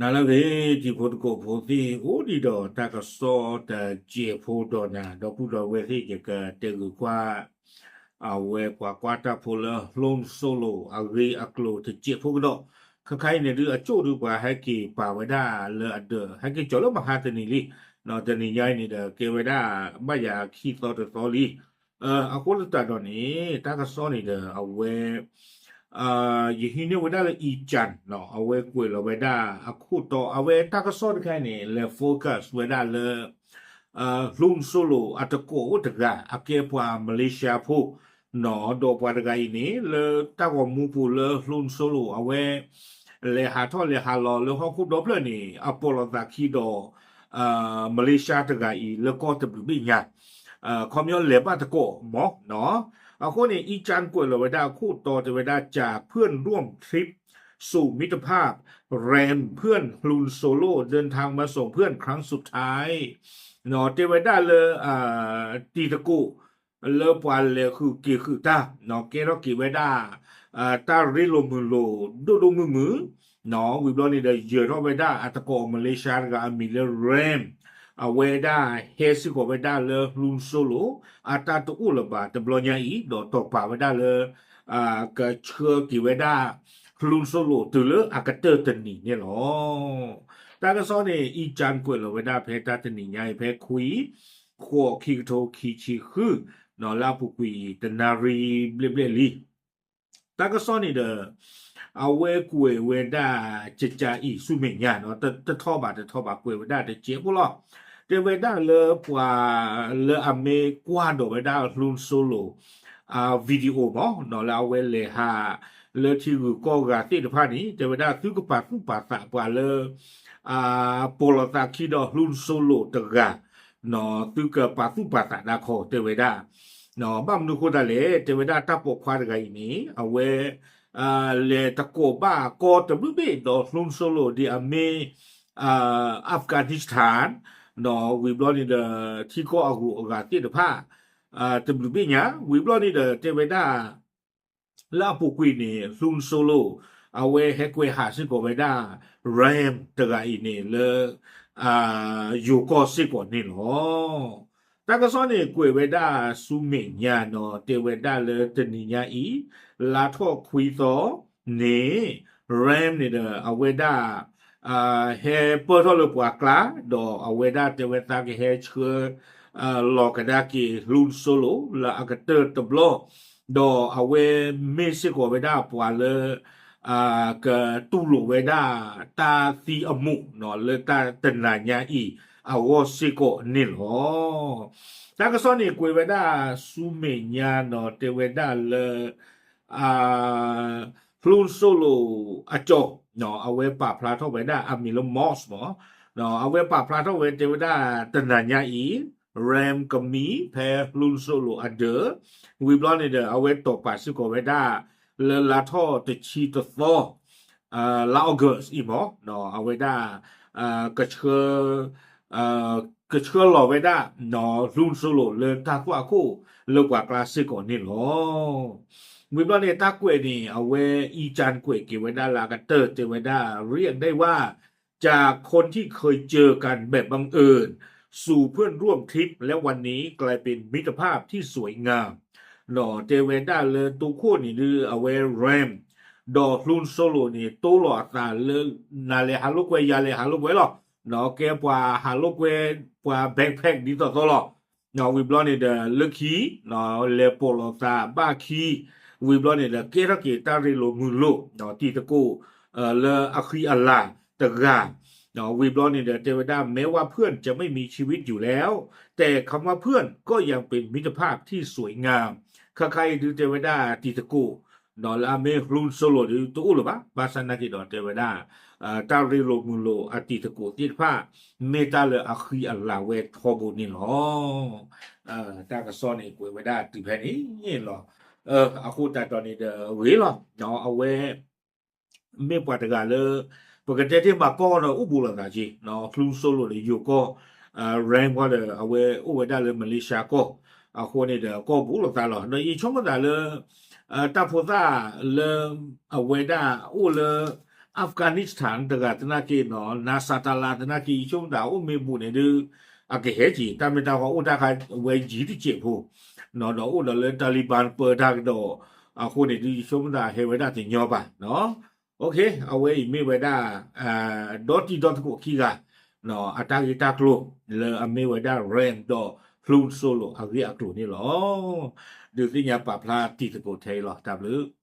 နၤလၢအဂ့ၤ တံၤဖိသကိးဖိသ့ၣ် အိၣ်ဒံးဒီးတၢ်ကစီၣ်တစဲးဖိဒီးနၤ ဒီပုၢ်ဒီဝဲၢ်သ့ၣ် ယကတဲဂုာ်ကွၢ် အဝဲပှၤကွၢ်တၢ်ဖိလၢ Han Solo အဂ့ၢ်အကျိၤတစဲးဖိကဒီး ခါခါအံၤန့ၣ်ဒုး အကၠိၣ်ဒုးပှၤဟဲက့ၤပာ်ဝဲဒၣ်လၢအဒၢး ဟဲက့ၤကၠီၤလၢမဟါတနံၤလံ, တနံၤညါအံၤန့ၣ်ဒီး ကဲဝဲဒၣ် ဘၣ်ယၤခံသီတသီလံ. အဃိသတးဒီးန့ၣ် တၢ်ကစီၣ်န့ၣ်ဒီး အဝဲ ယဟံးန့ၢ်ဝဲဒၣ်လၢ E-Chan အဝဲကွဲးလီၤဝဲဒၣ်အခိၣ်တီ အဝဲတၢ်ကစီၣ်တခါအံၤန့ၣ် လဲၤ focus ဝဲဒၣ်လၢ Han Solo အတကိးအိၣ်တဂၤ အကဲပှၤ Malaysia ဖိ ဒီးပှၤတဂၤအံၤန့ၣ် လၢတၢ်ဂီၤမူပူၤလၢ Han Solo အဝဲ လဲၤဟးထီၣ်လဲၤဟးလီၤလၢဟီၣ်ခိၣ်ဒီဖျၢၣ်န့ၣ် အပိာ်လိာ်သးခံဒီး Malaysia တဂၤအံၤ လၢကီၢ်တဘျုးဘ့ၣ်ညါ ခီပညီလဲၤဘၣ်တကိးမးနီၤ. အဃိန့ၣ် E-Chan ကွဲးလီၤဝဲဒၣ်အခိၣ်တီတဲဝဲဒၣ် จากเพื่อนร่วมทริปสู่มิตรภาพ แรมเพื่อน Han Solo เดินทางมาส่งเพื่อนครั้งสุดท้าย တဲဝဲဒၣ်လၢ တံၤသကိး လၢပှၤလဲၤဃုာ်က့ၤဃုာ်တၢ် ကဲထီၣ်က့ၤဝဲဒၣ် တၢ်ရ့လိာ်မုာ်လိာ် ဒိၣ်ဒိၣ်မုၢ်မုၢ် ဝံၤဘျီန့ၣ်ဒီး ယၢၤထီၣ်ဝဲဒၣ်အတကိး Malaysia တဂၤအမံၤလၢ Ram အဝဲဒၣ်ဟဲစ့ၢ်ကီးဝဲဒၣ်လၢ Han Solo အတၢ်တအိၣ်လၢၤဘၣ်တဘျီညါအံၤ ဒီးတီၢ်ပာ်ဝဲဒၣ်လၢ ကဆှၢက့ၤဝဲဒၣ် Han Solo တုၤလၢအကတၢၢ်တနံၤန့ၣ်လီၤ. တၢ်ကစီၣ်န့ၣ် E-Chan ကွဲးလီၤဝဲဒၣ်ဖဲတၢ်တနံၤညါအံၤ ဖဲခွံ ဃိး ခံကထိခံဆံဃု လၢအပူၤကွံာ်တနၣ်ရံၣ်ဘျဲၣ်ဘျဲၣ်လံ. တၢ်ကစီၣ်န့ၣ်ဒီး အဝဲကွဲးဝဲဒၣ် ကကးအံၤဆူမဲာ်ညါ တထီၣ်ဘၣ်တထီၣ်ဘၣ် ကွဲးဝဲဒၣ်တစဲးဖိလီၤ. တဲဝဲဒၣ်လၢပှၤလၢအမ့ၢ်ကွၢ်ဒီးဝဲဒၣ် Han Solo အ video မး လၢအဝဲလဲၤဟး လၢထံဂုၤကီၢ်ဂၤသ့ၣ်တဖၣ်န့ၣ် တဲဝဲဒၣ်သုကပာ်သူၣ်ပာ်သးပှၤလၢ ပိာ်လိာ်သးခံဒီး Han Solo တဂၤ သုကပာ်သူၣ်ပာ်သးဒၣ်ခီ တဲဝဲဒၣ် ဘၣ်မနုၤအဃိသတးလဲၣ် တဲဝဲဒၣ်တၢ်ပိာ်ခွါတဂၤအံၤန့ၣ် အဝဲ လဲၤတကိးဘၣ်ကီၢ်တဘျုးဘ့ၣ်ဒီး Han Solo ဒ်အမ့ၢ် Afghanistan ဝံၤဘျီန့ၣ်ဒီး ထံကီၢ်အဂုၤအဂၤသ့ၣ်တဖၣ် တဘျုးဘ့ၣ်ညါ ဝံၤဘျီန့ၣ်ဒီး တဲဝဲဒၣ် လၢအပူၤကွံာ်န့ၣ် Han Solo အဝဲဟဲကွဲးဟးစ့ၢ်ကီးဝဲဒၣ် Ram တဂၤအံၤန့ၣ်လၢ ယိၤကီၢ်စ့ၢ်ကီးန့ၣ်လီၤ. တၢ်ကစီၣ်န့ၣ်ကွဲးဝဲဒၣ်ဆူမဲာ်ညါနီၤ တဲဝဲဒၣ်လၢတနံၤညါအံၤ လါထီၣ်ခွံသီန့ၣ် Ram န့ၣ်ဒီး အဝဲဒၣ် ဟဲပၢၢ်ထီၣ်လၢပှၤကျါ ဒီးအဝဲဒၣ်တဲဝဲသးကဟဲဆှၢ လီၤကဒါက့ၤ Han Solo လၢအကတၢၢ်တဘျီ ဒီးအဝဲမ့ၢ်စ့ၢ်ကီးဝဲဒၣ်ပှၤလၢ ကတူၢ်လိာ်ဝဲဒၣ်တၢ်သံအမူးနီၤ လၢတၢ်တနၤညါအံၤအဂီၢ်စ့ၢ်ကီးန့ၣ်လီၤ. တၢ်ကစီၣ်န့ၣ်ကွဲးဝဲဒၣ်ဆူမဲာ်ညါနီၤ တဲဝဲဒၣ်လၢ Han Solo အကၠီ အဝဲပာ်ဖျါထီၣ်ဝဲဒၣ်အမံၤလၢ Moss မး အဝဲပာ်ဖျါထီၣ်ဝဲတဲဝဲဒၣ်တနၤညါအံၤ Ram ကမံဖဲ Han Solo အဒၢး ဝံၤဘျီန့ၣ်ဒီး အဝဲတီၢ်ပာ်စ့ၢ်ကီးဝဲဒၣ် လၢလါထီၣ်တဆံတသီ လါ August အံၤမး အဝဲဒၣ် ကဆှၢ ကဆှၢလီၤဝဲဒၣ် Han Solo လၢတၢ်သွၣ်ခိၣ်လၢပှၤကျါစ့ၢ်ကီးန့ၣ်လီၤ. ဝံၤဘျီန့ၣ် တၢ်ကွဲးန့ၣ် အဝဲ E-Chan ကွဲးက့ၤဝဲဒၣ်လၢအကတၢၢ်တဲဝဲဒၣ် เรียกได้ว่า จากคนที่เคยเจอกันแบบบังเอิญ สู่เพื่อนร่วมทริป และวันนี้กลายเป็นมิตรภาพที่สวยงาม တဲဝဲဒၣ်လၢတိခိၣ်န့ၣ်ဒုး အဝဲ Ram ဒီး Han Solo န့ၣ် တိလိာ်အသးလၢ နၤလဲၤဟးလိာ်ကွဲ ယၤလဲၤဟးလိာ်ကွဲလီၤ. ကဲပှၤဟးလိာ်ကွဲ ပှၤ backpack ဒ်သိးသိးလီၤ. ဝံၤဘျီန့ၣ်ဒီး လၢခံ လဲၤပိာ်လိာ်သးဘၣ်ခံ ဝံၤဘျီန့ၣ်ဒီး ကဲထီၣ်က့ၤတၢ်ရ့လိာ်မုာ်လိာ် တံၤသကိး လၢအဃံအလၤတဂၤ ဝံၤဘျီန့ၣ်ဒီး တဲဝဲဒၣ် แม้ว่าเพื่อนจะไม่มีชีวิตอยู่แล้ว แต่คำว่าเพื่อนก็ยังเป็นมิตรภาพที่สวยงาม ခါခါအံၤဒုးတဲဝဲဒၣ်တံၤသကိး လၢအမ့ၢ် Han Solo ဒုးတအိၣ်လၢၤဘၣ် ဘၣ်ဆၣ်နာ်က့ၤဒီးတဲဝဲဒၣ် တၢ်ရ့လိာ်မုာ်လိာ်အတံၤသကိးသ့ၣ်တဖၣ် မ့ၢ်တၢ်လၢအဃံအလၤဝဲထီဘိန့ၣ်လီၤ. တၢ်ကစီၣ်န့ၣ်ကွဲးဝဲဒၣ်တုၤဖဲန့ၣ်လီၤ. အဃိသတးဒီးန့ၣ်ဒီးဂ့ၤလီၤ. အဝဲ မ့ၢ်ပှၤတဂၤလၢ ပကတဲတ့ၢ်မၤကီၢ်ဒီးအိၣ်ဘူးလိာ်သးက့ၤ Han Solo ဒီးယိၤကီၢ် Ram ဃီဒီး အဝဲအိၣ်ဝဲဒၣ်လၢ Malaysia ကီၢ် အဃိန့ၣ်ဒီးကီၢ်ဘူးလိာ်သးလီၤ. ဒီးယဆိကမိၣ်သးလၢ တၢ်ဖိသၣ်လၢ အဝဲဒၣ်အိၣ်လၢ Afghanistan တဂၤသနာ်က့နီၤ နၤစၤတလၤသနာ်က့ ယဆိကမိၣ်သးအိၣ်မ့ၢ်ဘူးန့ၣ်ဒုး အကဟဲက့ၤ တၢ်မ့ၢ်တၢ်တီအအိၣ်တၢ်ခါဝဲယံၤတစဲးဖိ ဒီးအိၣ်ဒီးလၢ Taliban ပၢတၢ်ကဒီး အဃိန့ၣ်ဒုး ယဆိကမိၣ်သးဟဲဝဲဒၣ်တညီဘၣ်နီၤ. အဝဲအံၤမ့ၢ်ဝဲဒၣ် ဒီတံၤဒီသကိးခံဂၤ အတၢ်ဂ့ၢ်တၢ်ကျိၤလၢအမ့ၢ်ဝဲဒၣ် Rand ဒီး Hlunkso လိၤအဂ့ၢ်အကျိၤန့ၣ်လီၤ. ဒုးသ့ၣ်ညါပာ်ဖျါတံၤသကိးထဲအံၤလီၤ. တၢ်ဘျုး